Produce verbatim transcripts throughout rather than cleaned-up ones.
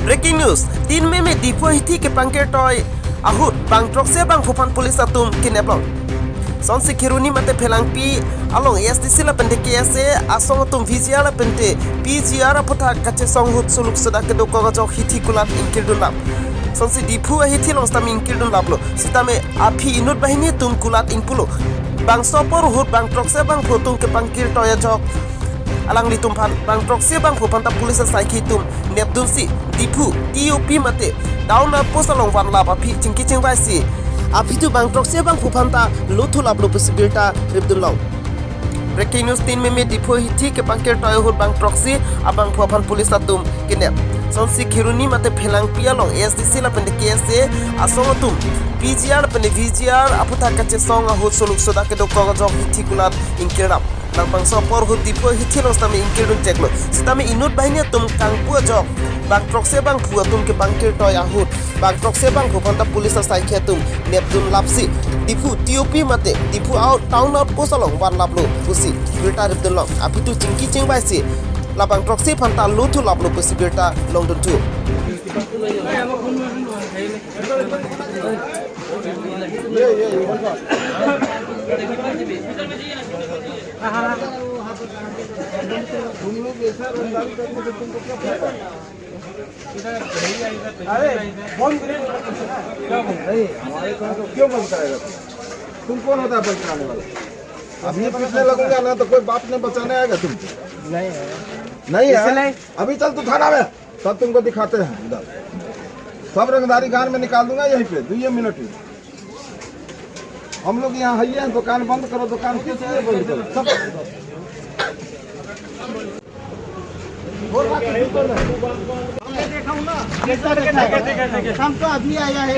Breaking news, Tin Meme Diphu ahithi kepangkirtoi ahut bang throksi bangphu aphan police atum kinep long. Sonsi Kheroni mate Phelangpi along A S D C lapen K S A asong atum V G R lapen te P G R aputhak kachesong ahut suluk sodak kedokok ajok hithi kulat ingkirdun lap. Sonsi Diphu ahithi along sitame ingkirdun laplo. Sitame aphi inut banghini atum kulat ingpulo. Bangso apor ahut bang throksi bangphu atum kepangkirtoi ajok alanglitum aphan bang throksi bangphu aphanta police asaikhi atum nepdunsi Diphu T O P mate town outpost along vanlap aphi chingki chingvaisi aphi tu bang throksi bangphu aphanta lothu laplo pusi birta ripdun long. Breaking news, Tin Meme Diphu ahithi kepangkirtoi ahut bang throksi abangphu aphan police atum kinep. Sonsi Kheroni mate Phelangpi along A S D C lapen K S A asong atum P G R lapen V G R aputhak kachesong ahut suluk sodak kedokok ajok hithi kulat ingkirnap. Nang bangso apor ahut Diphu ahithi along sitame ingkirdun cheklo. Sitame inut banghini atum kangpu ajok bang throksi bangphu atum kepangkirtoi ahut bang throksi bangphu aphanta police asaikhi atum nepdun lapsi Diphu T O P mate Diphu out town outpost along vanlaplo pusi birta ripdun long. Aphi tu chingki chingvaisi labang throksi aphanta lothu laplo pusi birta longdunthu. तुम लोग ऐसा रंगदारी करके तो तुमको क्या फायदा? अरे, बंद करो। क्या बंद? नहीं, हमारे को तो क्यों बंद कराएगा तू? तुम कौन होता है बंद कराने वाला? अब ये पीटने लगूंगा ना तो कोई बाप ने बचाने आएगा तुमको? नहीं है। नहीं है? इसलिए अभी चल तू थाना में, तब तुमको दिखाते हैं इधर। सब रंगदारी गांव में निकाल दूंगा यहीं पे, दो ये मिनट में। हम लोग यहाँ है, ये दुकान बंद करो, दुकान किस लिए बंद करो? सब हमने देखा हूँ ना, हम तो अभी आया है,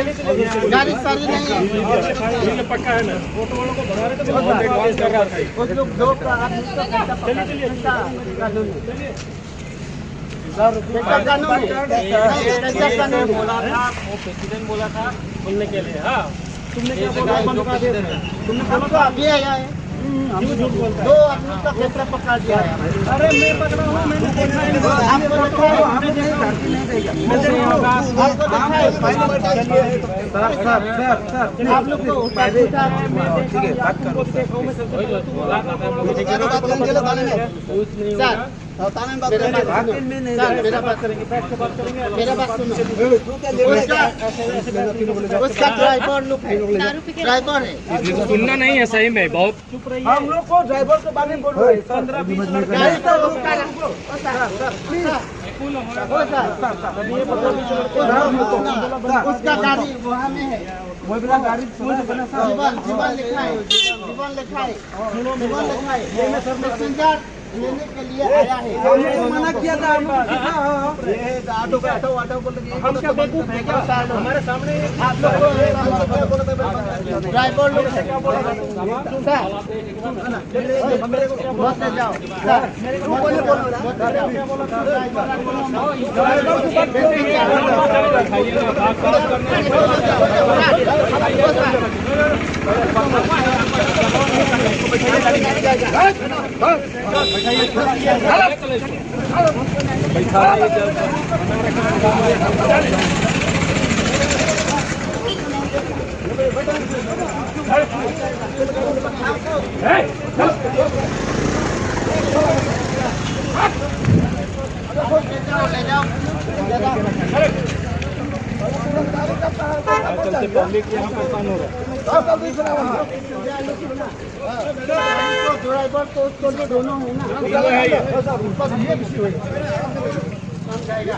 गाड़ी सारी नहीं है। पक्का है ना? ऑटो वालों को भगा रहे थे, बहुत एडवांस कर रहा था। वो लोग दो का आदमी का पैसा पकड़ा है। चलिए, चलिए। पैसा का कानून है। पैसा का कानून है। बोला था, वो प्रेसिडेंट बोला था, बोलने के लिए, हाँ। तुमने क्या बोला? बंद करा दिया। तुमने बोला था, अभी आया है। हम्म, हम झूठ बोलता है। दो आदमी का खेपरा पकड़ दिया है। अरे, मैं पकड़ा हूँ, मैंने देखा है। आपको देखा है? हमें नहीं, धरती नहीं देगा। आपको देखा है? सर, सर, सर, सर, आप लोग को उठा, उठा। ठीक है, बात करो। कुछ नहीं होगा। सर, मेरा बात सुनो। सर, मेरा बात, मेरा बात सुनो। उसका, उसका ड्राइवर लोग है। ड्राइवर है। सुनना नहीं है सही में, बहुत। हम लोग को ड्राइवर के बारे में बोल रहे हैं, सर। गाड़ी तो रुका रखो। ओ सर, सर, प्लीज। ओ सर, उसका गाड़ी वहाँ में है। वो बोला गाड़ी जीवन, जीवन लिखा है, जीवन लिखा है, जीवन लिखा है। पैसेंजर लेने के लिए आया है। हमने तो मना किया था, हम लोग किया था, हाँ, हाँ। ये ऑटो का, ऑटो, ऑटो बोल रही है। हम क्या बेवकूफ है क्या? हमारे सामने आप लोग ड्राइवर लोग हैं। सर, मत ले जाओ। सर, मत ले जाओ। आजकल से पब्लिक यहाँ परेशान हो रहा है। ड्राइवर तो उसको भी दोनों है ना। दोनों है ये। समझाएगा।